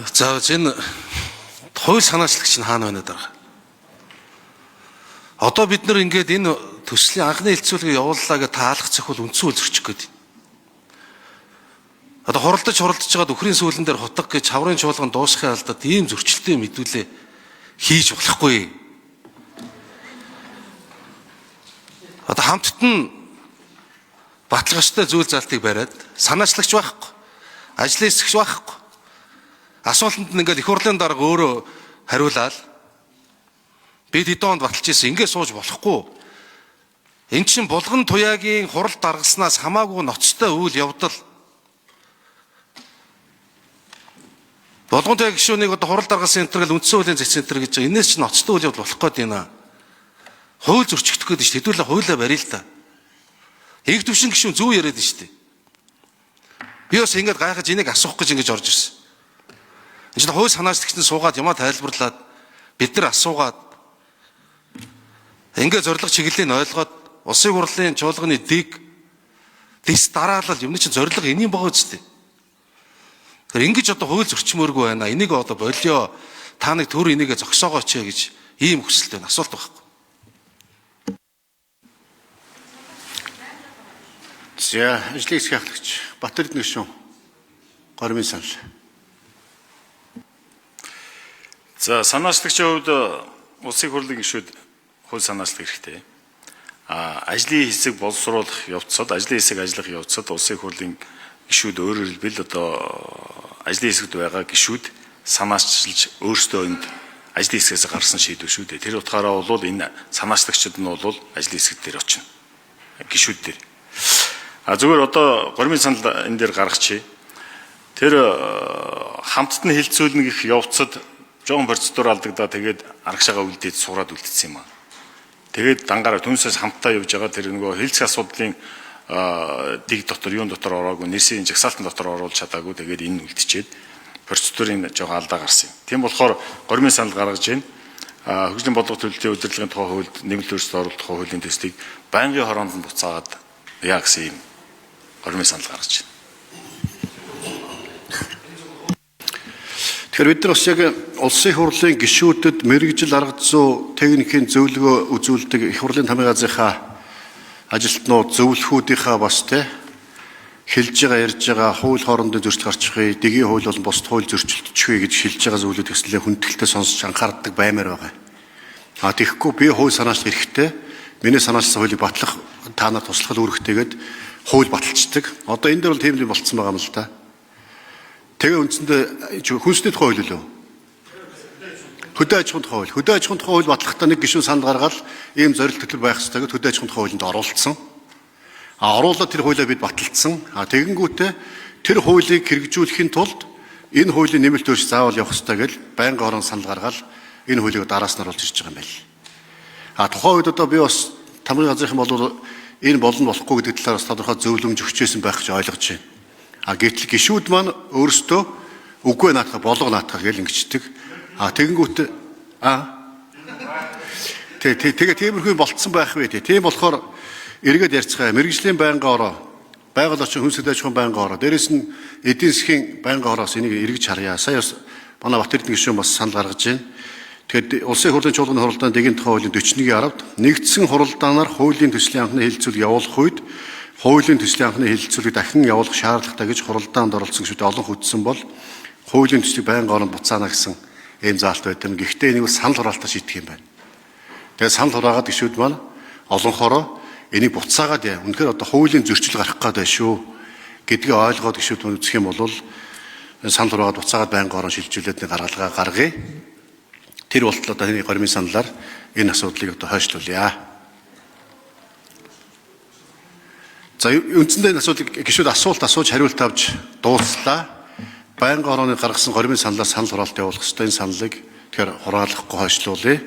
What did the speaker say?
За энэ хууль санаачлагч нь хаана байна дарга? Одоо бид нар ингээд энэ төслийн анхны хэлцүүлгийг явууллаа гэж таалах цохол үндсэн хууль зөрчих гээд байна. Одоо хуралдаж байгаад үхрийн сүүлэн дээр хутга гэж хаврын чуулган дуусахын алдад ийм зөрчилтэй мэдүүлээ хийж болохгүй. Одоо хамтд нь баталгаажтай зүйл залтыг бариад санаачлагч байхгүй, ажлын хэсэгч байхгүй. Асуултанд нь ингээд их хурлын дарга өөрөө хариулаад бид хэдэн онд баталж ирсэн, ингээд сууж болохгүй. Эн чинь Булган Туяагийн хурал даргаснаас хамаагүй ноцтой үйл явдал. Булган Туяа гишүүнийг одоо хурал даргасан энэ төр гэл үндсэн хуулийн зэц энэ төр гэж байгаа. Энээс чинь ноцтой үйл явдал болох гээд байна. Хууль зөрчигдөх гээд шүү дээ. Хэдүүлээ хуулиа барья л та. Их төвшин гишүүн зөв яриад шүү дээ. Би бас ингээд гайхаж энийг асуух гэж ингэж орж ирсэн. Энэ чинь хууль санаачлагч нь суугаад юмаа тайлбарлаад бид нар асуугаад ингээд зорилго чиглэлийг ойлгоод улсын хурлын чуулганы дэг дэс дараалал юмны чинь зорилго энийг байгаа үстэй. Тэгэхээр ингэж одоо хууль зөрчмөөргүй байна. Энийг одоо болио. Та нэг төр энийг зогсоогооч гэж ийм хүсэлтэй байна. Асуулт байхгүй. За, ажлын хэсгийн ахлагч Батэрдэнэ гишүүн горимын санал. За, санаачлагчийн хувьд улсын хурлын гишүүд хууль санаачлах хэрэгтэй. Ажлын хэсэг боловсруулах явцад, ажлын хэсэг ажиллах явцад улсын хурлын гишүүд өөрөөр хэлбэл одоо ажлын хэсэгт байгаа гишүүд санаачилж өөрсдөө энд ажлын хэсгээс гарсан шийдвэр шүү дээ. Тэр утгаараа бол энэ санаачлагчид нь бол ажлын хэсэг дээр очино. Гишүүд дээр. А зүгээр одоо горимын санал энэ дээр гаргачих. Тэр хамтд нь хилцүүлнэ гэх явцад жоон процедур алдагдаа тэгээд арагшаага үлдээд сураад үлдсэн юм аа. Тэгээд дангаараа түнсээс хамтдаа явж байгаа тэр нөгөө хилцэх асуудлын дэг дотор юун дотор ороогүй, нэрсийн жагсаалтан дотор оруулж чадаагүй тэгээд энэ үлдчихэд процедурын жоохон алдаа гарсан юм. Тийм болохоор горимын санал гаргаж байна. Хөгжлийн бодлого төлөлтийн удирдлагын тухай хуульд нэмэлт өөрчлөлт оруулах тухай хуулийн төслийг байнгын хороонд нь буцаагаад яа гэсэн юм горимын санал гаргаж байна. Тэгэхээр бид нар бас яг улсын хурлын гишүүдэд мэргэжил арга зүй техникийн зөвлөгөө үзүүлдэг их хурлын тамийн газрынхаа ажилтнууд зөвлөхүүдийнхаа бас те хэлж байгаа ярьж байгаа хууль хоорондын зөрчил гарчихъя, дэгийн хууль болон бусд хууль зөрчилдөчихье гэж хэлж байгаа зүйлүүд гэсэлээ хүндэтгэлтэй сонсож анхаардаг баймаар байгаа. А тэгэхгүй би хууль санаачлах эрхтэй, миний санаачилсан хуулийг батлах та нар туслах үүрэгтэйгээд хууль баталчдаг. Одоо энэ дээр бол тийм юм болцсон байгаа юм л да. Тэгээ үндсэндээ хүнсний тухай хууль лөө. Хөдөө аж ахуйн тухай хууль. Хөдөө аж ахуйн тухай хууль батлахдаа нэг гишүүн санал гаргаад ийм зорилт төлөв байх ёстой гэд хөдөө аж ахуйн тухай хуулинд оруулсан. А оруулаад тэр хуулиа бид баталцсан. А тэгэнгүүтээ тэр хуулийг хэрэгжүүлэхийн тулд энэ хуулийн нэмэлт өөрчлөлт заавал явах ёстой гэж байнгын хорон санал гаргаад энэ хуулийг дараас нь оруулж ирж байгаа юм байна. А тухайн үед одоо би бас тамгын газрынхан бол энэ болно болохгүй гэдэг талаар бас тодорхой зөвлөмж өгчээсэн байх гэж ойлгож байна. А гэтэл гишүүд маань өөрсдөө үгүй наатах болго наатах гэж ингэждэг. А тэгэнгүүт тэгээ тиймэрхүү болцсон байх вэ. Тийм болохоор эргээд ярьцгаая. Мэргэжлийн байнгын ороо, байгаль орчин хүнс хөдөө аж ахуйн байнгын ороо, дээрэс нь эдийн засгийн байнгын ороос энийг эргэж харъя. Сая бас манай Батэрдэнэ гишүүн бас санал гаргаж байна. Тэгэхээр улсын хурлын чуулганы хуралдаан дэгийн тухай хуулийн 41-10-д нэгдсэн хуралдаанаар хуулийн төслийн анхны хэлэлцүүлэг явуулах үед хуулийн төслийн анхны хэлэлцүүлгийг дахин явуулах шаардлагатай гэж хуралдаанд оролцсон гишүүд олон хүтсэн бол хуулийн төслийг байнгын оронд буцаана гэсэн ийм заалт байдаг. Гэхдээ энийг санал хураалтаар шийдэх юм байна. Тэгээд санал хураагаад гишүүд маань олонхороо энийг буцаагаад яа. Үнэхээр одоо хуулийн зөрчил гарах гээд байна шүү гэдгийг ойлгоод гишүүд маань үзэх юм бол санал хураагаад буцаагаад байнгын орон шилжүүлээд нэг гаргалгаа гаргая. Тэр болтол одоо энэ горимын саналаар энэ асуудлыг одоо хойшлуулъя. За үндсэндээ энэ асуудлыг гишүүд асуулт асууж хариулт авч дууслаа. Байнгын орооны гаргасан горимын саналаар санал хураалт явуулах ёстой. Энэ саналыг тэгэхээр хураалахгүй хойшлуулъя.